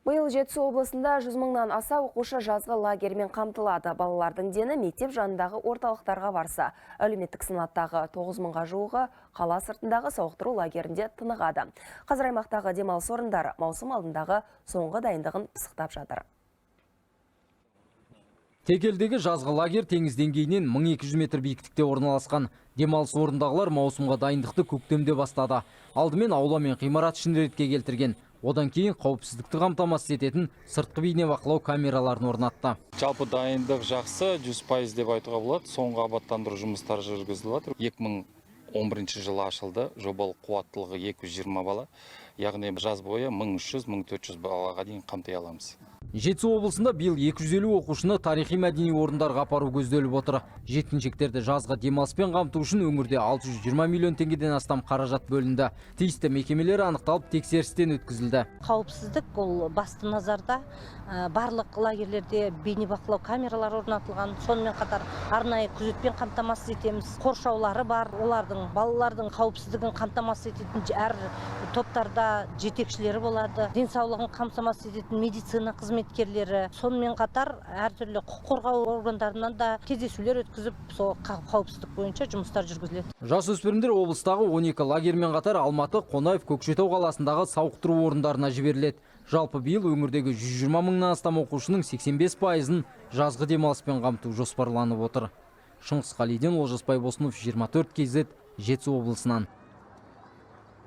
Биыл Жетісу облысында 100 мыңнан аса оқушы жазғы лагерьмен қамтылады. Балалардың дені мектеп жанындағы орталықтарға барса, әлеуметтік санаттағы 9 мыңға жуығы қала сыртындағы сауықтыру лагерінде тынығады. Қазір аймақтағы демалыс орындары маусым алдындағы соңғы дайындығын пысықтап жатыр. Текелдегі жазғы лагерь теңіз деңгейінен 1200 метр биіктікте орналасқан. Демалыс орнындағылар маусымға дайындықты көктемде бастады. Алдымен аула мен ғимарат ішін ретке келтірген. Одан кейін қауіпсіздікті қамтамасыз ететін сыртқы бейнебақылау камераларын орнатты. Жалпы дайындық жақсы, 100% деп айтуға болады. Соңғы абаттандыру жұмыстары жүргізіліп жатыр. 2011 жылы ашылды. Жобалық қуаттылығы 220 бала. Яғни жаз бойы 1300-1400 балаға дейін қамти аламыз. Жетісу облысында биыл 250 оқушыны тарихи мәдени орындарға апару көзделіп отыр. Жеткіншектерді жазғы демалыспен қамту үшін өңірде 620 миллион теңгеден астам қаражат бөлінді. Тиісті мекемелер анықталып, тексерістен өткізілді. Қауіпсіздік ол басты назарда. Барлық лагерьлерде бейнебақылау камералары орнатылған. Сонымен қатар арнайы күзетпен қамтамасыз етеміз. Қоршаулары бар. Олардың, балалардың қауіпсіздігін қамтамасыз ететін әр топтарда жетекшілері болады. Денсаулығын қамтамасыз ететін медицина қызметкерлері. Сонымен қатар әртүрлі құқық қорғау органдарынан да кездесулер өткізіп, сол қауіпсіздік бойынша жұмыстар жүргізіледі. Жасөспірімдер облыстағы 12 лагерьмен қатар Алматы, Қонаев, Көкшетау қаласындағы сауықтыру орындарына жіберіледі. Жалпы биыл өңірдегі 120 мыңнан астам оқушының 85 пайызын жазғы демалыспен қамту жоспарланып отыр. Шыңғыс Қалиден, Олжас Байбосынов, 24 KZ, Жетісу облысынан.